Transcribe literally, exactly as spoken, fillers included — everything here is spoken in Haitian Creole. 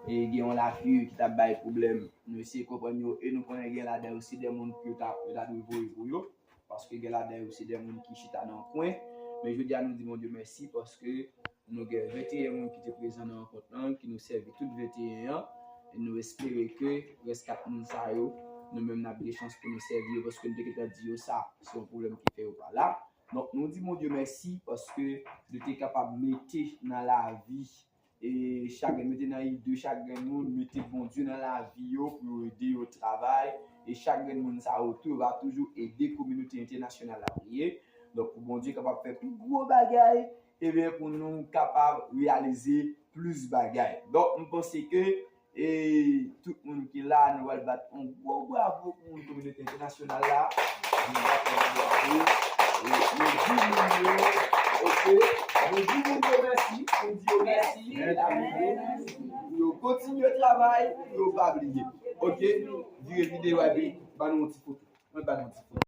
E gen yon lafiyè ki t ap bay pwoblèm. Nou eseye konprann yo e nou konnen gen ladan yo se de moun ki yo ta, yo ta dwe voye pou yo. Paske gen ladan yo se de moun ki chita nan kwen. Men jodi a nou di Bondye mèsi paske nou gen venteyen moun ki te prezan nan rankont lan, ki nou sèvi tout venteyen an. E nou espere ke rès kat moun sa yo, nou menm n ap gen chans pou nou sèvi yo paske nou te gentan di yo sa, se yon pwoblèm ki fè yo pa la. Donk nou di Bondye mèsi paske nou te kapab mete nan lavi e chagren, mete nan ide chagren moun, mete Bondye nan lavi yo pou yo ede yo travay. E chagren moun sa yo tou, yo va toujou ede kominote entènasyonal la priye. Donk pou Bondye kapab fè pi gwo bagay, ebyen pou nou kapab reyalize plis bagay. Donk m panse ke e tout moun ki la, nou pral bat yon gwo bravo pou moun kominote entènasyonal la. Nou bat yon bravo. E nou di moun yo, ok, nou di moun yo mèsi, nou di yo mèsi. Mèsi. Yo kontinye travay, yo pa bliye. Ok, vire videyo a epi ban nou yon ti foto. Mwen ban nou yon ti foto.